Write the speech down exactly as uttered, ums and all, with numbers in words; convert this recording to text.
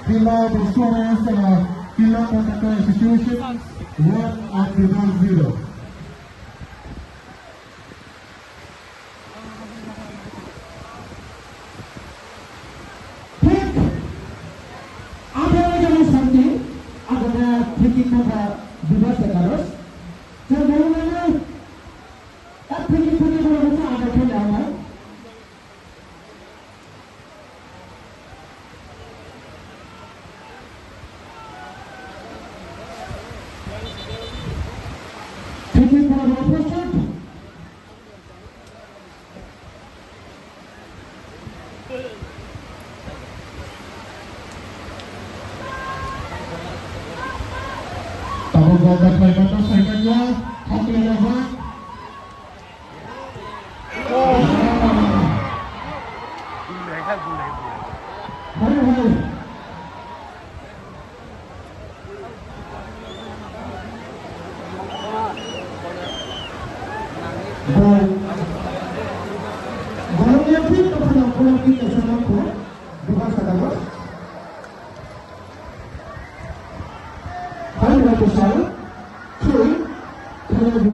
Below the students, uh, Kilo Contractor Institution, one and result zero. Thik, abo jani santi, agana thik thik thaka Bibas Ekaros. Jang bolong nana, tak thik thik thak bolong nana, ada kena ama. Thik thik thak bolong nana. Tabuk gol dakhlai mano saimanya, hakli rajak. Hai, hai. Gol. Golnya phi tokha nang pula phi kaisa nang pho. Buka saka gol. Hai, hai, hai. Three.